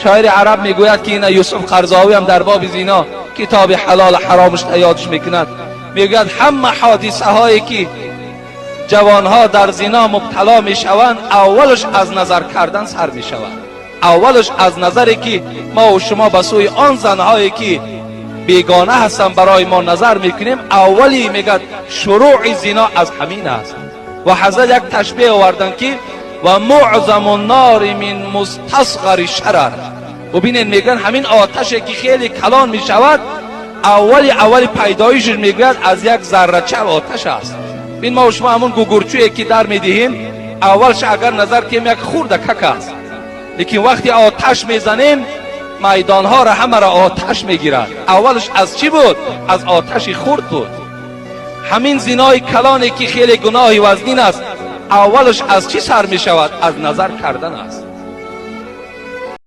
Шоири араб мегӯяд, ки ина Юсуф Қарзовиам дар боби зино китоби ҳалол ҳаромаш ёдш мекунад, мегӯяд, ҳама ҳодисаҳое ки ҷавонҳо дар зино мубтало мешаванд, аввалаш аз назар кардан сар мешавад. Аввалаш аз назаре ки мо шумо ба сӯи он занҳое ки бегона ҳастанд барои мо назар мекунем, аввали, мегӯяд, шурӯи зино аз ҳамин аст. Ва ҳазрат як ташбеҳ оварданд, ки ва муъзаму нори мин мустасғари шарар. Бубинед, мегӯянд, ҳамин оташе ки хеле калон мешавад, аввали аввали пайдоишаш, мегӯяд, аз як заррача оташ аст. Бин, мо шумо ҳамун гугурчӯе ки дар медиҳем, аввалш агар назар кунем, як хурда как аст, лекин вақте оташ мезанем, майдонҳоро ҳамаро оташ мегирад. Аввалаш аз чӣ буд? Аз оташи хурд буд. Ҳамин зинои калоне ки хеле гуноҳи вазнин аст, аввалаш аз чӣ сар мешавад? Аз назар кардан аст.